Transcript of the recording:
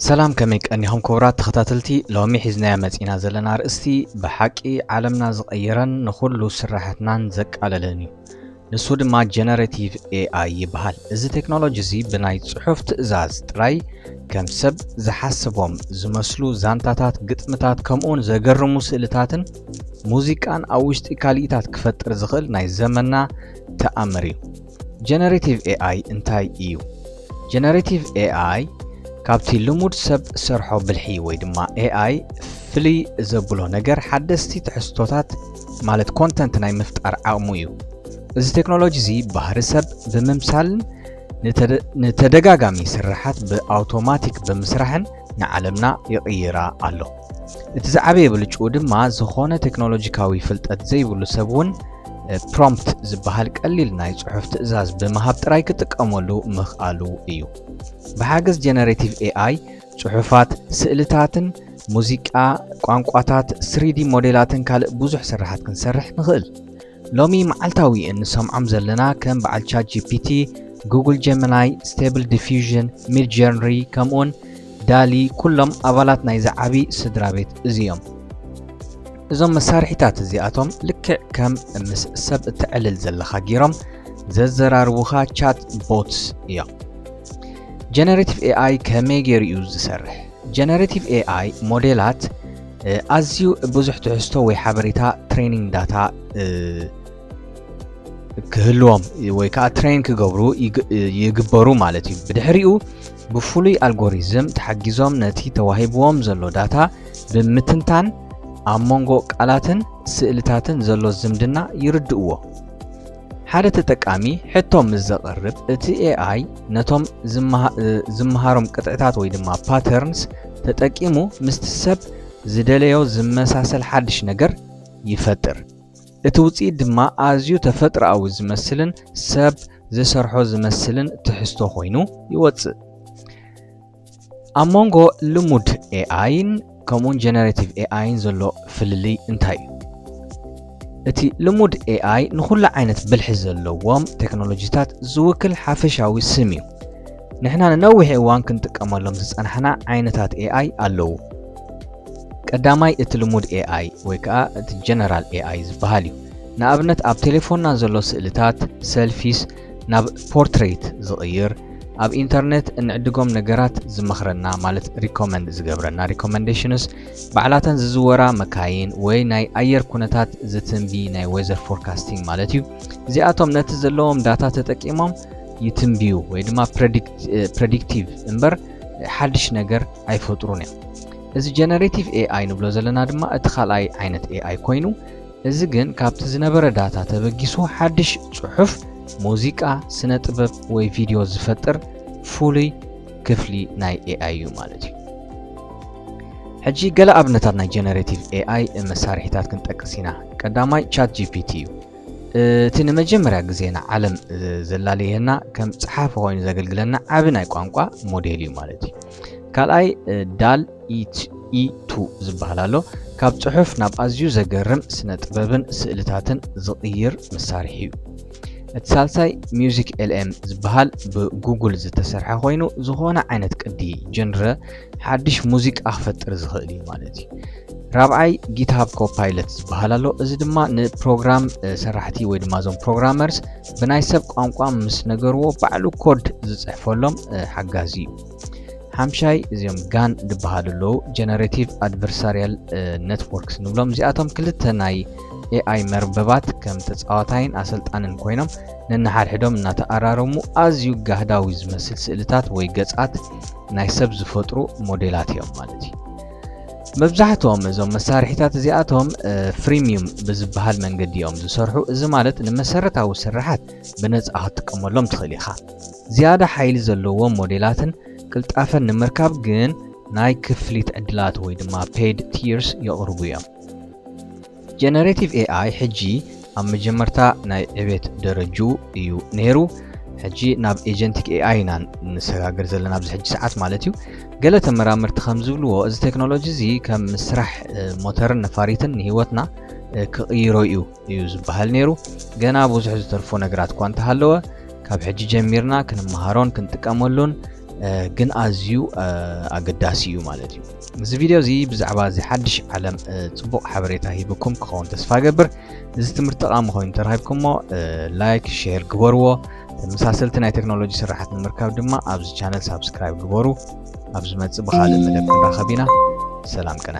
ሰላም፣ ከመይ ቀኒኹም ክቡራት ተኸታተልቲ? ሎሚ ሒዝናዮ መጺና ዘለና ኣርእስቲ ብሓቂ ዓለምና ዝቐየረን ንኹሉ ስራሓትናን ዘቃለለን እዩ። ንሱ ድማ ጀነሬቲቭ ኤኣይ ይበሃል። እዚ ቴክኖሎጂ እዚ ብናይ ጽሑፍ ትእዛዝ ጥራይ ከም ሰብ ዝሓስቦም ዝመስሉ ዛንታታት፣ ግጥምታት፣ ከምኡውን ዘገርሙ ስእልታትን ሙዚቃን ኣብ ውሽጢ ካልኢታት ክፈጥር ዝኽእል ናይ ዘመንና ተኣምር እዩ። ጀነሬቲቭ ኤኣይ እንታይ እዩ? ጀነሬቲቭ ኤኣይ ካብቲ ልሙድ ሰብ ሰርሖ ብልሒ ወይ ድማ ኤኣይ ፍልይ ዘብሎ ነገር ሓደስቲ ትሕዝቶታት ማለት ኮንተንት ናይ ምፍጣር ዓቕሙ እዩ። እዚ ቴክኖሎጂ እዚ ባህሪ ሰብ ብምምሳልን ንተደ- ንተደጋጋሚ ስርሓት ብኣውቶማቲክ ብምስራሕን ንዓለምና ይቕይራ ኣሎ። እቲ ዝዓበየ ብልጭኡ ድማ ዝኾነ ቴክኖሎጂካዊ ፍልጠት ዘይብሉ ሰብ እውን ፕሮምፕት ዝበሃል ቀሊል ናይ ጽሑፍ ትእዛዝ ብምሃብ ጥራይ ክጥቀመሉ ምኽኣሉ እዩ። ብሓገዝ ጀነሬቲቭ ኤኣይ ጽሑፋት፣ ስእልታትን ሙዚቃ፣ ቋንቋታት፣ ስሪዲ ሞዴላትን ካልእ ብዙሕ ስራሓት ክንሰርሕ ንኽእል። ሎሚ መዓልታዊ እንሰምዖም ዘለና ከም በዓል ቻት ጂፒቲ፣ ጉግል ጀሚናይ፣ ስቴብል ዲፊዥን፣ ሚድጀርኒ ከምኡውን ዳሊ ኩሎም ኣባላት ናይዚ ዓቢ ስድራ ቤት እዚኦም። እዞም መሳርሒታት እዚኣቶም ልክዕ ከም ምስ ሰብ እተዕልል ዘለኻ ገይሮም ዘዘራርቡኻ ቻት ቦትስ እዮም። ጀነሬቲቭ ኤኣይ ከመይ ገይሩ እዩ ዝሰርሕ? ጀነሬቲቭ ኤኣይ ሞዴላት ኣዝዩ ብዙሕ ትሕዝቶ ወይ ሓበሬታ ትሬኒንግ ዳታ ክህልዎም ወይ ከዓ ትሬን ክገብሩ ይግበሩ ማለት እዩ። ብድሕሪኡ ብፍሉይ ኣልጎሪዝም ተሓጊዞም ነቲ ተዋሂብዎም ዘሎ ዳታ ብምትንታን ኣብ መንጎ ቃላትን ስእልታትን ዘሎ ዝምድና ይርድእዎ። ሓደ ተጠቃሚ ሕቶ ምስ ዘቕርብ፣ እቲ ኤኣይ ነቶም ዝመሃሮም ቅጥዕታት ወይ ድማ ፓተርንስ ተጠቂሙ ምስቲ ሰብ ዝደለዮ ዝመሳሰል ሓድሽ ነገር ይፈጥር። እቲ ውፅኢት ድማ ኣዝዩ ተፈጥሮኣዊ ዝመስልን ሰብ ዝሰርሖ ዝመስልን ትሕዝቶ ኮይኑ ይወፅእ። ኣብ መንጎ ልሙድ ኤኣይን ከምኡውን ጀነሬቲቭ ኤኣይን ዘሎ ፍልልይ እንታይ እዩ? እቲ ልሙድ ኤኣይ ንኹሉ ዓይነት ብልሒ ዘለዎም ቴክኖሎጂታት ዝውክል ሓፈሻዊ ስም እዩ። ንሕና ንነዊሕ እዋን ክንጥቀመሎም ዝጸናሕና ዓይነታት ኤኣይ ኣለዉ። ቀዳማይ እቲ ልሙድ ኤኣይ ወይ ከዓ እቲ ጀነራል ኤኣይ ዝበሃል እዩ። ንኣብነት ኣብ ቴሌፎንና ዘሎ ስእልታት፣ ሰልፊስ፣ ናብ ፖርትሬት ዝቕይር፣ ኣብ ኢንተርኔት እንዕድጎም ነገራት ዝመኽረና ማለት ሪኮመንድ ዝገብረና ሪኮመንዴሽንስ፣ ባዕላተን ዝዝወራ መካይን ወይ ናይ ኣየር ኩነታት ዝትንቢ ናይ ዌዘር ፎርካስቲንግ ማለት እዩ። እዚኣቶም ነቲ ዘለዎም ዳታ ተጠቂሞም ይትንብዩ ወይ ድማ ፕሬዲክቲቭ እምበር ሓድሽ ነገር ኣይፈጥሩን እዮም። እዚ ጀነሬቲቭ ኤኣይ ንብሎ ዘለና ድማ እቲ ካልኣይ ዓይነት ኤኣይ ኮይኑ፣ እዚ ግን ካብቲ ዝነበረ ዳታ ተበጊሱ ሓድሽ ጽሑፍ፣ ሙዚቃ፣ ስነ ጥበብ ወይ ቪድዮ ዝፈጥር ፍሉይ ክፍሊ ናይ ኤኣይ እዩ ማለት እዩ። ሕጂ ገለ ኣብነታት ናይ ጀነሬቲቭ ኤኣይ መሳርሒታት ክንጠቅስ ኢና። ቀዳማይ ቻት ጂፒቲ እዩ። እቲ ንመጀመርያ ግዜ ንዓለም ዘላለየና ከም ጸሓፊ ኮይኑ ዘገልግለና ዓቢ ናይ ቋንቋ ሞዴል እዩ ማለት እዩ። ካልኣይ ዳል ኢቱ ዝበሃል ኣሎ። ካብ ጽሑፍ ናብ ኣዝዩ ዘገርም ስነ ጥበብን ስእልታትን ዝቕይር መሳርሒ እዩ። እቲ ሳልሳይ ሚውዚክ ኤልኤም ዝበሃል ብጉግል ዝተሰርሐ ኮይኑ ዝኾነ ዓይነት ቅዲ ጀንረ ሓድሽ ሙዚቃ ክፈጥር ዝኽእል እዩ ማለት እዩ። ራብዓይ ጊትሃብ ኮፓይለት ዝበሃል ኣሎ። እዚ ድማ ንፕሮግራም ሰራሕቲ ወይ ድማ እዞም ፕሮግራመርስ ብናይ ሰብ ቋንቋ ምስ ነገርዎ ባዕሉ ኮድ ዝፅሕፈሎም ሓጋዚ እዩ። ሓምሻይ እዚኦም ጋን ዝበሃሉ ኣለዉ፣ ጀነሬቲቭ ኣድቨርሳሪያል ኔትወርክስ ንብሎም። እዚኣቶም ክልተ ናይ ኤኣይ መርበባት ከም ተፃዋታይን ኣሰልጣንን ኮይኖም ነንሓድሕዶም እናተኣራረሙ ኣዝዩ ጋህዳዊ ዝመስል ስእልታት ወይ ገፃት ናይ ሰብ ዝፈጥሩ ሞዴላት እዮም ማለት እዩ። መብዛሕትኦም እዞም መሳርሒታት እዚኣቶም ፍሪሚዩም ብዝበሃል መንገዲ እዮም ዝሰርሑ። እዚ ማለት ንመሰረታዊ ስራሓት ብነፃ ክትጥቀመሎም ትኽእል ኢኻ። ዝያዳ ሓይሊ ዘለዎም ሞዴላትን ቅልጣፈን ንምርካብ ግን ናይ ክፍሊት ዕድላት ወይ ድማ ፔይድ ቲርስ የቕርቡ እዮም። ጀነሬቲቭ ኤኣይ ሕጂ ኣብ መጀመርታ ናይ ዕቤት ደረጅኡ እዩ ነይሩ። ሕጂ ናብ ኤጀንቲክ ኤኣይ ኢና ንሰጋገር ዘለና ኣብዚ ሕጂ ሰዓት ማለት እዩ። ገለ ተመራመርቲ ከም ዝብልዎ እዚ ቴክኖሎጂ እዚ ከም ምስራሕ ሞተርን ነፋሪትን ንህይወትና ክቕይሮ እዩ እዩ ዝበሃል ነይሩ። ገና ብዙሕ ዝተርፎ ነገራት እኳ እንተሃለወ ካብ ሕጂ ጀሚርና ክንመሃሮን ክንጥቀመሉን ግን ኣዝዩ ኣገዳሲ እዩ ማለት እዩ። እዚ ቪድዮ እዚ ብዛዕባ እዚ ሓድሽ ዓለም ጽቡቕ ሓበሬታ ሂብኩም ክኸውን ተስፋ ገብር። እዚ ትምህርቲ ጠቓሚ ኮይኑ ተረኺብኩሞ ላይክ፣ ሼር ግበርዎ። ተመሳሰልቲ ናይ ቴክኖሎጂ ስራሓት ንምርካብ ድማ ኣብዚ ቻነል ሳብስክራይብ ግበሩ። ኣብ ዝመጽእ ብኻልእ መደብ ክንራኸብ ኢና። ሰላም ቅነ።